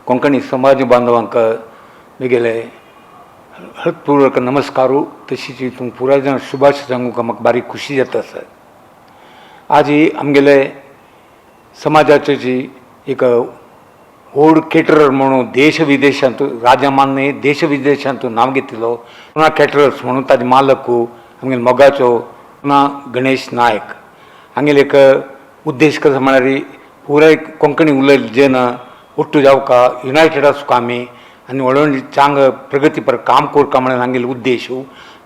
कोंकणी समाज बांधवांक मिगेले हृत्पूर्वक नमस्कारू. तशीच तुमकां पुराय जाण शुभाशय सांगूंक म्हाका बारीक खुशी जाता आसा. आज ही आमगेले समाजाचे जी एक व्हड केटरर म्हणून देश विदेशांत, राज्या न्हय, देश विदेशांत नांव घेतिल्लो पुना केटरर्स म्हणून ताजे मालक आमगेले मोगाचो पुना गणेश नायक हांगेले एक उद्देश कसो म्हळ्यार पुराय कोंकणी उलयले जन ಒಟ್ಟು जावका, युनायटेड आसूंक आमी आनी व्हडली चांग प्रगती पर काम करका म्हणून हांगेले उद्देश.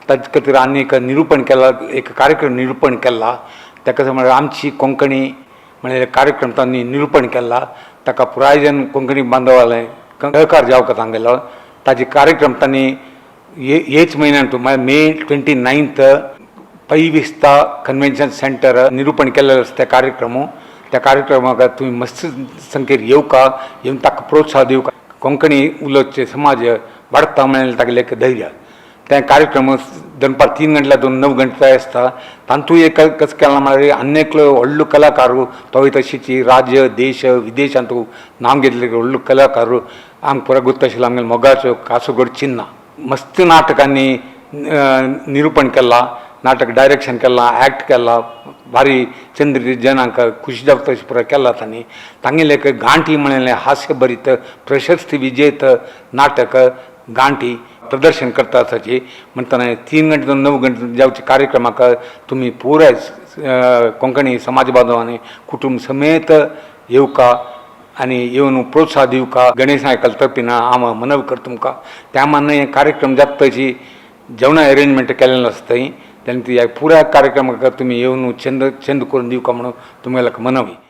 ताजे खातीर आनी एक निरूपण केला, एक कार्यक्रम निरूपण केला. ताका म्हळ्यार आमची कोंकणी म्हळ्यार कार्यक्रम तांणी निरूपण केला. ताका पुराय जन कोंकणी बांधवाले सहकार जावका तांगेलो. ताजे कार्यक्रम तांणी हेच म्हयन्यान म्हळ्यार मे 29 पै विस्ता कन्व्हेन्शन सेंटर निरूपण केलेलें आसा. त्या कार्यक्रम, त्या कार्यक्रमाक तुमी मस्त संख्येर येवका, येवन ताका प्रोत्साहन दिवका. कोंकणी उलोवचे समाज वाडटा म्हळ्यार तागेलें एक धैर्य. ते कार्यक्रम दनपार 3 गंटल्या दोन 9 गंटे आसता. तातूंत एक कसं केलां म्हळ्यार आनी एकलो व्हडलो कलाकार, तोय तशीच राज्य, देश विदेशांत नांव घेतलेले व्हडलो कलाकार, आमकां पुरा गुर्त आशिल्लो आमगेलो मोगाचो कासरगोड चिन्ना. मस्त नाटकांनी निरूपण केलां, नाटक डायरेक्शन केलां, ऍक्ट केलां. भारी चंद्र जनांक खुशी जावता तशें पुरा केलां तांणी. तांगेलें एक गांठी म्हणलें हास्यभरीत प्रशस्ती विजेत नाटक गांठी प्रदर्शन करता आसाची. म्हणटना 3 गंटे 9 गंटे जावचे कार्यक्रमाक तुमी पुराय कोंकणी समाज बांधवांनी कुटुंब समेत येवका आनी येवन प्रोत्साह दिवका. गणेश नायकाल तर्फीन हांव मनव करता तुमकां. त्या मानान हे कार्यक्रम जाता तशी जेवणा अरेंजमेंट केलेलें आसता थंय. तेन्ना ती पुराय कार्यक्रमाक तुमी येवन चंद चंद करून दिवका म्हणून तुमगेल्याक मनवी.